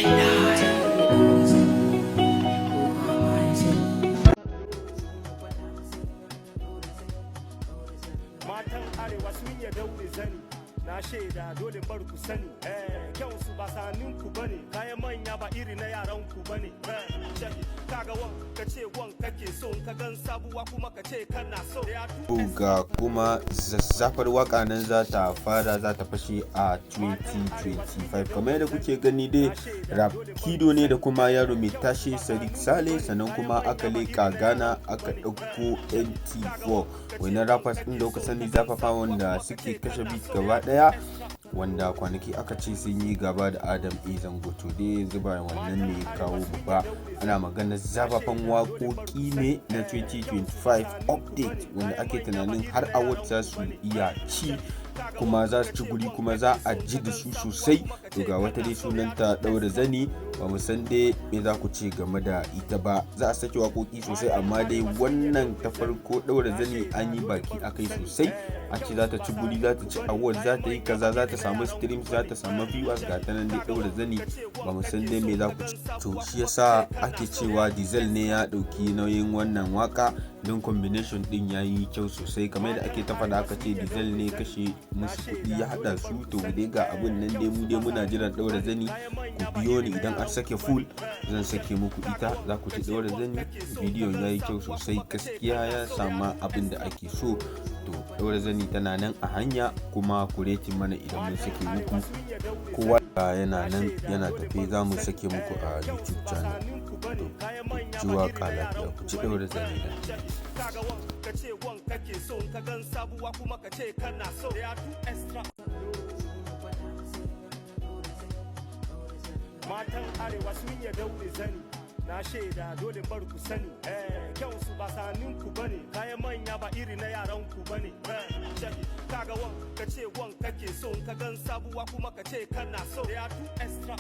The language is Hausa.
And I. Matan Arewa sun iya daure zani, na shaida, dole bar ku sani, eh, kyansu ba sanin ku bane, kayan manya ba iri na yaran ku bane. Eh, check it. Kaga wan ka ce wan kake so, ka gan sabuwa kuma ka ce kana so. They are too Ga kuma zazzafar waka nan za ta fara, za ta fashe a 2025. Kamar yadda kuke gani dai, Rakido ne da kuma yaro mai tashi Sadiq Sale. Sannan kuma aka leka Ghana, aka ɗauko NT4, wannan rappers ɗin da kuka sani, zafafa, wanda suke kashe beat gaba ɗaya, wanda kwanaki aka ce sun yi gaba da Adam A Zango. To dai yanzu ba wannan ne ya kawo mu ba, ana magana zafafan waƙoƙi ne na 2025 update, wanda ake tunanin har award za su iya ci, kuma za su ci guri, kuma za a ji da su sosai. To ga wata dai sunanta Ɗaura Zani. Ba mu san dai me za ku ce game da ita ba. Za a sake waƙoƙi sosai, amma dai wannan ta farko, Ɗaura Zani, an yi baki akai sosai. An ce za ta ci guri, za ta ci award, za ta yi kaza, za ta samu streams, za ta samu viewers. Ga ta nan dai, Ɗaura Zani. Ba mu san dai me za ku ce. To shi yasa ake cewa Diesel ne ya ɗauki nauyin wannan waka, don combination din ya yi kyau sosai. Kamar yadda ake ta faɗa, aka ce Diesel ne kashe musu kuɗi ya haɗa su. To dai ga abin nan dai, mu dai muna jiran Ɗaura Zani. Ku biyo ni, idan an sake full zan sake muku ita, za ku ci Ɗaura Zani. Bidiyon ya yi kyau sosai gaskiya, ya sama abin da ake so. To Ɗaura Zani tana nan a hanya, kuma ku rating mana idan mun sake muku. Kowa yana nan yana tafe, za mu sake muku a YouTube channel. To ku ji waka lafiya, ku ci Ɗaura Zani lafiya. Kaga wan ka ce wan kake so, ka gan sabuwa kuma ka ce kana so. They are too extra. Matan Arewa sun iya daure zani, na shaida, dole bar ku sani, eh, kyansu ba sanin ku bane, kayan manya ba iri na yaran ku bane. Eh, check it. Kaga wan ka ce wan kake so, ka gan sabuwa kuma ka ce kana so. They are too extra.